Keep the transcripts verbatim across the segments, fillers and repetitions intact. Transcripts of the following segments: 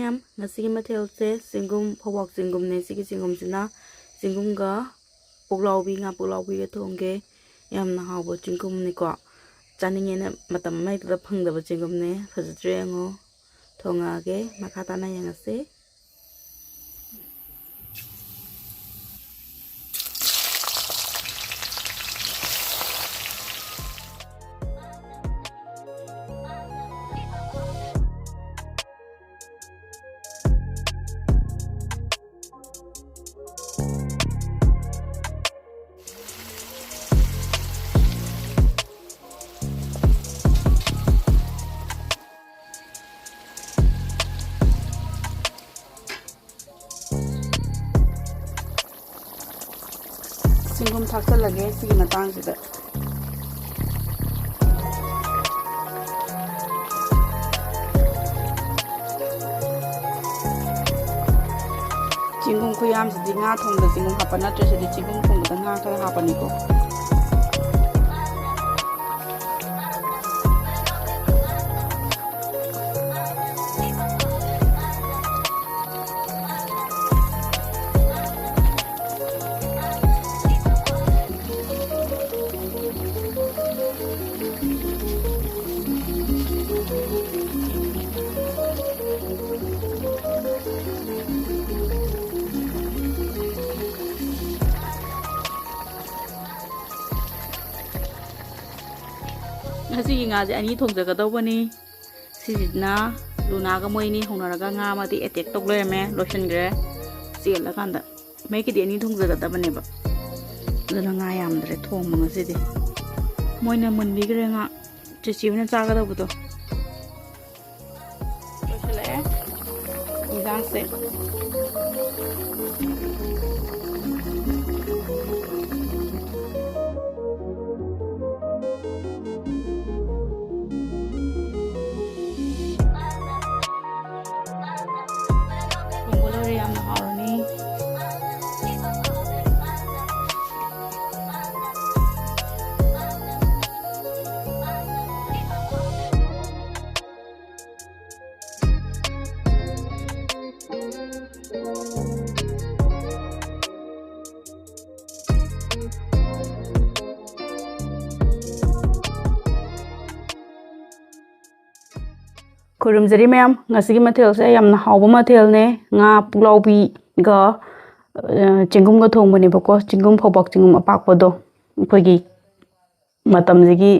ꯃꯌꯥꯝ, ꯉꯁꯤꯒꯤ ꯃꯊꯦꯜꯁꯦ ꯆꯦꯡꯒꯨꯝ, ꯐꯧꯕꯥꯛ ꯆꯦꯡꯒꯨꯝꯅꯦ꯫ ꯁꯤꯒꯤ ꯆꯦꯡꯒꯨꯝꯁꯤꯅ ꯆꯦꯡꯒꯨꯝꯒ ꯄꯨꯛꯂꯥꯎꯕꯤ, ꯉꯥ ꯄꯨꯛꯂꯥꯎꯕꯤꯒ ꯊꯣꯡꯒꯦ꯫ ꯌꯥꯝꯅ ꯍꯥꯎꯕ ꯆꯦꯡꯒꯨꯝꯅꯤꯀꯣ꯫ ꯆꯥꯅꯤꯡꯉꯦꯅ ꯃꯇꯝ ꯑꯃ ꯍꯦꯛꯇꯗ ꯐꯪꯗꯕ ꯆꯦꯡꯒꯨꯝꯅꯦ꯫ ꯐꯖꯗ꯭ꯔꯦ ꯌꯦꯡꯉꯣ꯫ ꯊꯣꯡꯉꯛꯑꯒꯦ, ꯃꯈꯥ ꯇꯥꯅ ꯌꯦꯡꯉꯁꯤ꯫ ꯆꯦꯡꯒꯨꯝ ꯊꯥꯛꯆꯜꯂꯒꯦ ꯁꯤꯒꯤ ꯃꯇꯥꯡꯁꯤꯗ꯫ ꯆꯦꯡꯒꯨꯝ ꯈꯨꯌꯥꯝꯁꯤꯗꯤ ꯉꯥ ꯊꯣꯡꯕꯗ ꯆꯦꯡꯒꯨꯝ ꯍꯥꯞꯄ ꯅꯠꯇ꯭ꯔꯦ, ꯁꯤꯗꯤ ꯆꯦꯡꯒꯨꯝ ꯊꯣꯡꯕꯗ ꯉꯥ ꯈꯔ ꯍꯥꯞꯄꯅꯤꯀꯣ꯫ ꯉꯁꯤꯒꯤ ꯉꯥꯁꯦ ꯑꯅꯤ ꯊꯣꯡꯖꯒꯗꯧꯕꯅꯤ꯫ ꯁꯤꯁꯤꯅ ꯂꯨꯅꯥꯒ ꯃꯣꯏ ꯑꯅꯤ ꯍꯧꯅꯔꯒ ꯉꯥ ꯑꯃꯗꯤ ꯑꯦꯇꯦꯛ ꯇꯧ ꯂꯩꯔꯝꯃꯦ, ꯂꯣꯏꯁꯤꯟꯈ꯭ꯔꯦ꯫ ꯆꯦꯜꯂꯀꯥꯟꯗ ꯃꯍꯤꯛꯀꯤꯗꯤ ꯑꯅꯤ ꯊꯣꯡꯖꯒꯗꯕꯅꯦꯕ, ꯑꯗꯨꯅ ꯉꯥ ꯌꯥꯝꯗ꯭ꯔꯦ ꯊꯣꯡꯕ ꯉꯁꯤꯗꯤ꯫ ꯃꯣꯏꯅ ꯃꯨꯟꯕꯤꯈ꯭ꯔꯦ ꯉꯥ, ꯆꯦꯆꯦ ꯍꯣꯏꯅ ꯆꯥꯒꯗꯧꯕꯗꯣ꯫ ꯂꯣꯏꯁꯤꯜꯂꯛꯑꯦ ꯏꯟꯖꯥꯡꯁꯦ꯫ ꯊꯣꯡꯕ ꯂꯣꯏꯔꯦ, ꯌꯥꯝꯅ ꯍꯥꯎꯔꯅꯤ꯫ ꯈꯨꯔꯨꯝꯖꯔꯤ ꯃꯌꯥꯝ, ꯉꯁꯤꯒꯤ ꯃꯊꯦꯜꯁꯦ ꯌꯥꯝꯅ ꯍꯥꯎꯕ ꯃꯊꯦꯜꯅꯦ꯫ ꯉꯥ ꯄꯨꯛꯂꯥꯎꯕꯤꯒ, ꯑ, ꯆꯦꯡꯒꯨꯝꯒ ꯊꯣꯡꯕꯅꯦꯕꯀꯣ꯫ ꯆꯦꯡꯒꯨꯝ ꯐꯧꯕꯥꯛ ꯆꯦꯡꯒꯨꯝ ꯑꯄꯥꯛꯄꯗꯣ, ꯑꯩꯈꯣꯏꯒꯤ ꯃꯇꯝꯁꯤꯒꯤ,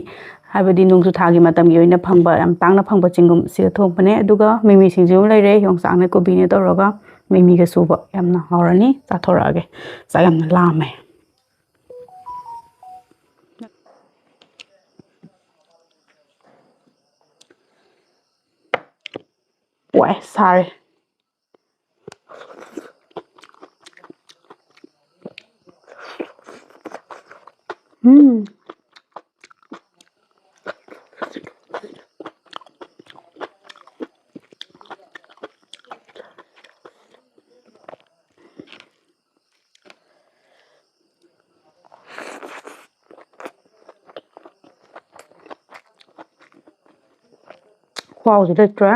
ꯍꯥꯏꯕꯗꯤ ꯅꯣꯡꯖꯨ ꯊꯥꯒꯤ ꯃꯇꯝꯒꯤ ꯑꯣꯏꯅ ꯐꯪꯕ, ꯌꯥꯝ ꯇꯥꯡꯅ ꯐꯪꯕ ꯆꯦꯡꯒꯨꯝ ꯁꯤꯒ ꯊꯣꯡꯕꯅꯦ꯫ ꯑꯗꯨꯒ ꯃꯤꯃꯤ ꯁꯤꯡꯖꯨ ꯑꯃ ꯂꯩꯔꯦ, ꯌꯣꯡꯆꯥꯛꯅꯦ ꯀꯣꯕꯤꯅꯦ ꯇꯧꯔꯒ ꯃꯤꯃꯤꯒ ꯁꯨꯕ꯫ ꯌꯥꯝꯅ ꯍꯥꯎꯔꯅꯤ, ꯆꯥꯊꯣꯔꯛꯑꯒꯦ꯫ ꯆꯥꯛ ꯌꯥꯝꯅ ꯂꯥꯝꯃꯦ꯫ ꯋꯥꯏ ꯁꯥꯔꯦ꯫ ꯎꯝ꯫ ꯈꯨꯍꯥꯎꯁꯤ ꯂꯩꯇ꯭ꯔꯦ꯫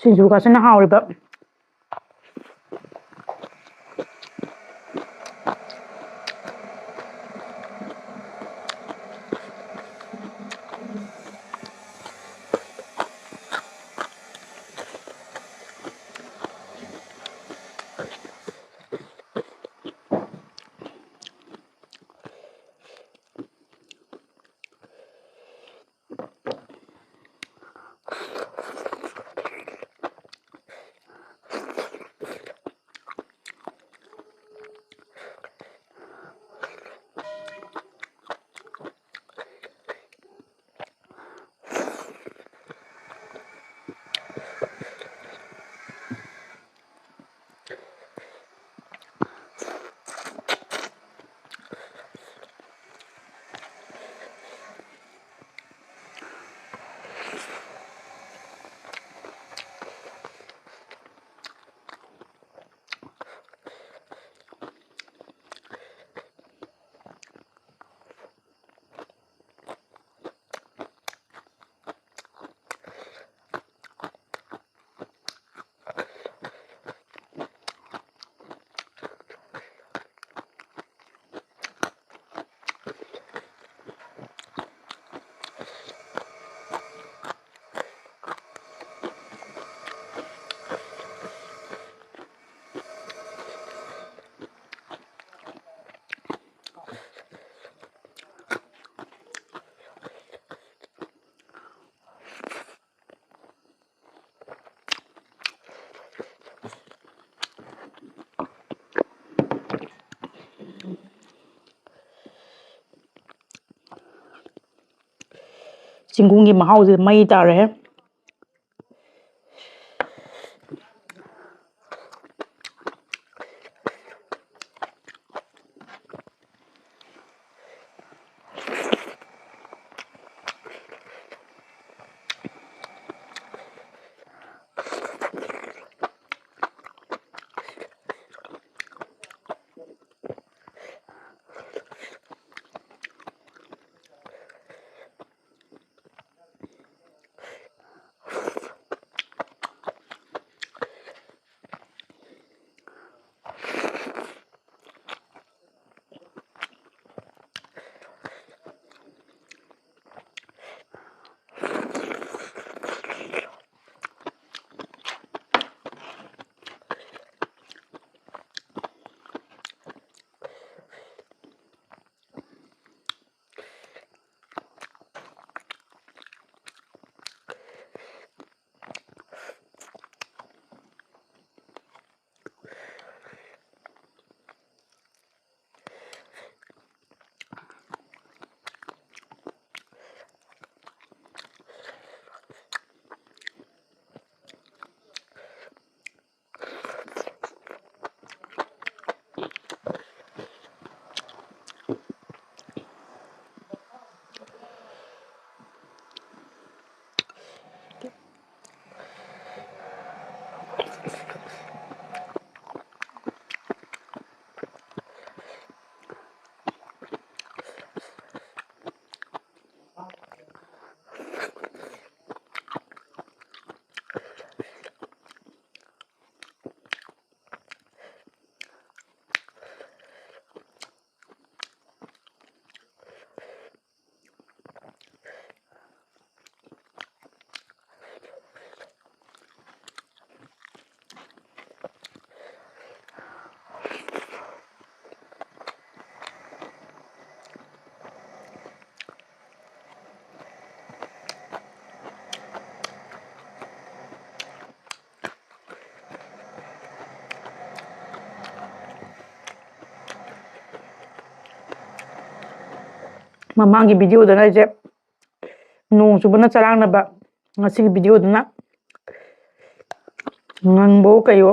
ꯁꯤꯡꯖꯨꯒꯁꯤꯅ ꯍꯥꯎꯔꯤꯕ꯫ ꯆꯤꯡꯒꯨꯝꯒꯤ ꯃꯍꯥꯎꯁꯦ ꯃꯩ ꯇꯥꯔꯦ꯫ ꯃꯃꯥꯡꯒꯤ ꯚꯤꯗꯤꯑꯣꯗꯅ ꯑꯩꯁꯦ ꯅꯣꯡ ꯆꯨꯕꯅ ꯆꯔꯥꯡꯅꯕ ꯉꯁꯤꯒꯤ ꯚꯤꯗꯤꯑꯣꯗꯨꯅ꯫ ꯉꯪꯕꯣ ꯀꯩꯌꯣ꯫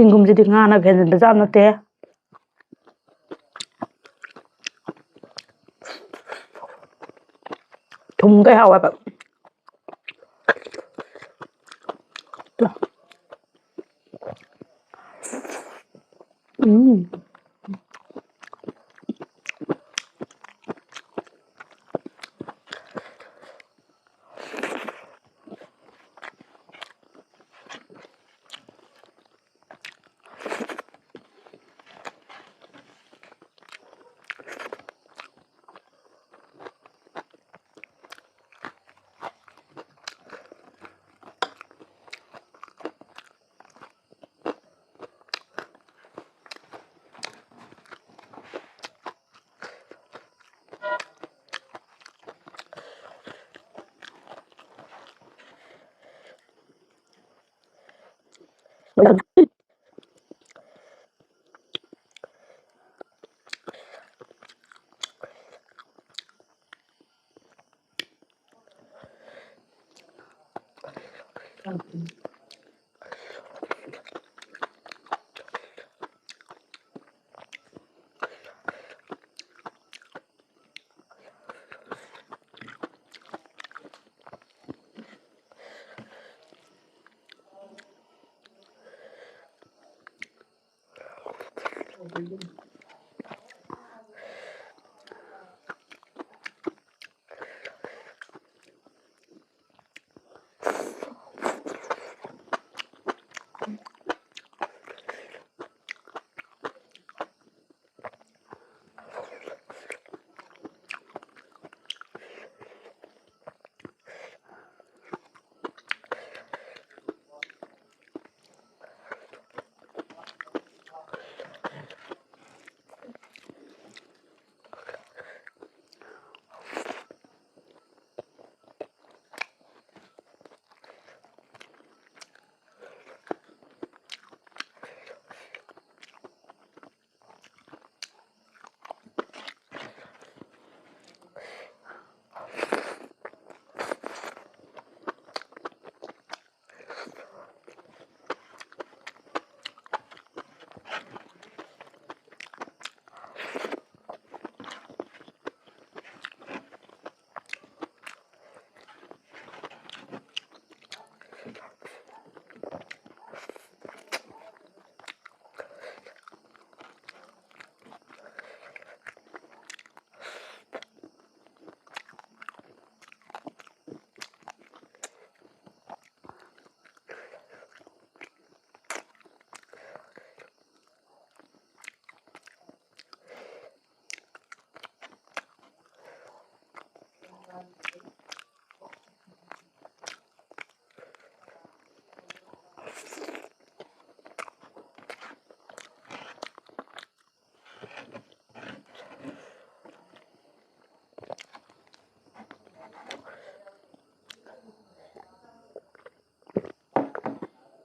ꯆꯤꯡꯒꯨꯝꯁꯤꯗꯤ ꯉꯥꯅ ꯍꯦꯟꯖꯤꯟꯕ ꯖꯥꯠ ꯅꯠꯇꯦ꯫ ꯊꯨꯝ ꯀꯩ ꯍꯥꯎꯋꯦꯕ꯫ ꯎꯝ꯫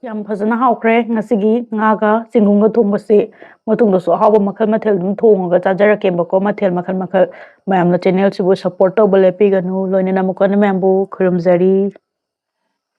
ꯌꯥꯝ ꯐꯖꯅ ꯍꯥꯎꯈ꯭ꯔꯦ ꯉꯁꯤꯒꯤ ꯉꯥꯒ ꯆꯤꯡꯒꯨꯝꯒ ꯊꯣꯡꯕꯁꯤ꯫ ꯃꯇꯨꯡꯗꯁꯨ ꯑꯍꯥꯎꯕ ꯃꯈꯜ ꯃꯊꯦꯜ ꯑꯗꯨꯝ ꯊꯣꯡꯉꯒ ꯆꯥꯖꯔꯛꯀꯦꯕꯀꯣ, ꯃꯊꯦꯜ ꯃꯈꯜ ꯃꯈꯜ꯫ ꯃꯌꯥꯝꯅ ꯆꯦꯅꯦꯜꯁꯤꯕꯨ ꯁꯞꯄꯣꯔꯠ ꯇꯧꯕ ꯂꯦꯞꯄꯤꯒꯅꯨ꯫ ꯂꯣꯏꯅꯅ ꯃꯈꯣꯏꯅ ꯃꯌꯥꯝꯕꯨ ꯈꯨꯔꯨꯝꯖꯔꯤ꯫